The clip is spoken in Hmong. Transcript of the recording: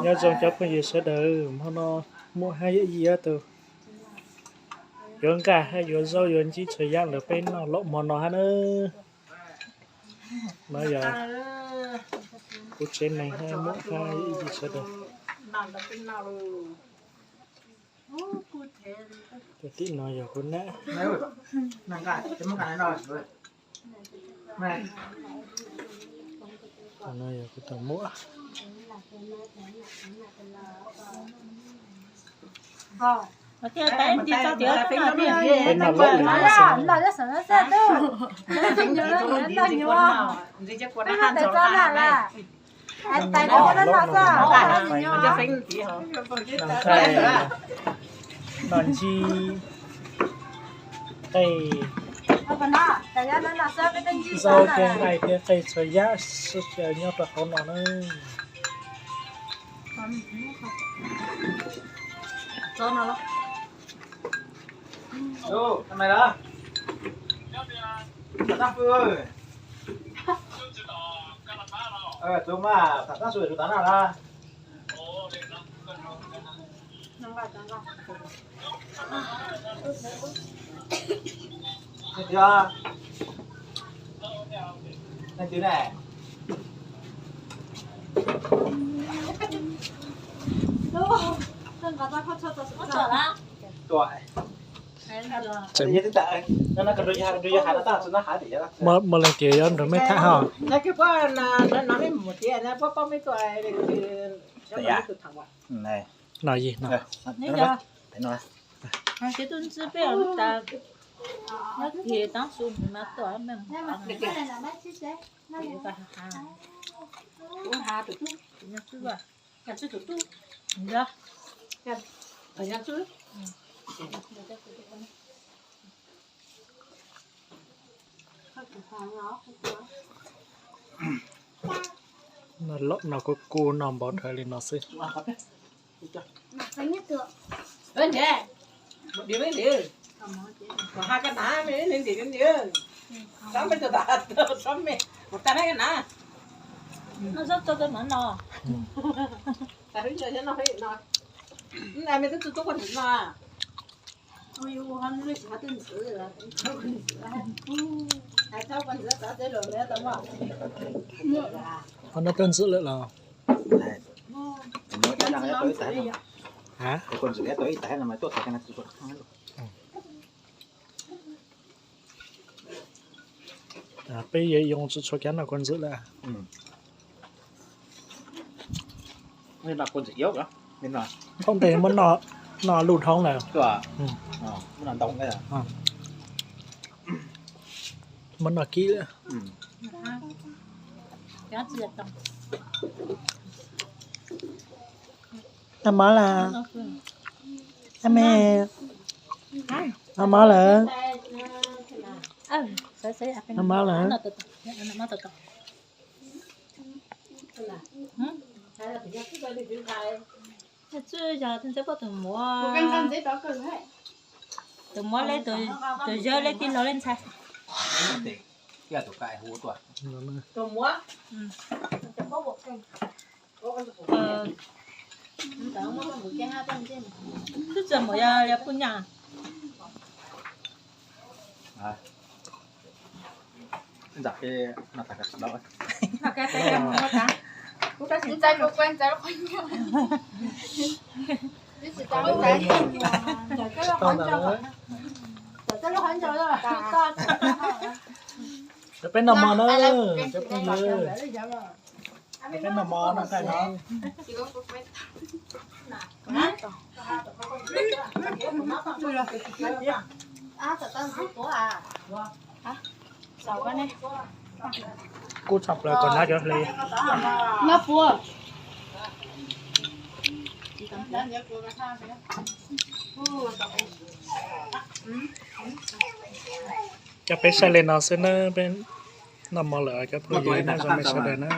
Nyob zoo cov phooj ywg sawv daws, hmo no muaj hab yij ob tug yuav nkaj hab yuav zaub yuav ntsib txhua yam lawm, peb noj lom hmo no hab na. No yog kuv tsev neeg hab muaj hab yij sawv daws. Tim no yog kuv nab. No yog kuv tus muam. Peb noj lom li no xwb. Noj lom no, noj ntsib qej, zaub thiab nqaij thiab qej txhua yam sib nyob rau hauv no na. Muaj leej twg yuav nrog meb tham hos? No yig no. Noj lom no kuv kuj noj npaum dhawv li no xwb. Ho noj tuaj ntxwm lawm los? Peb yuav yoo tsis tshua kam noj kua ntxwm lawm. Thaum ntej muab noj luj dhoob lawm. Muab noj kib lawm. Noj mov lawm. Ab me, noj mov lawm. Noj mov lawm. Tus muab le, tus yawg le tij laug le ntxhais. Tus muab. Twb txawm mus yog poj niam. Cov peb noj mov na, cov phooj ywg. Peb noj mov noj nqaij no. Kuj tshaj plaws kom nab cov hli. Nab puas. Cov peb saib li no xwb na, peb noj mov lawm cov phooj ywg nyob zoo nej sawv daws na.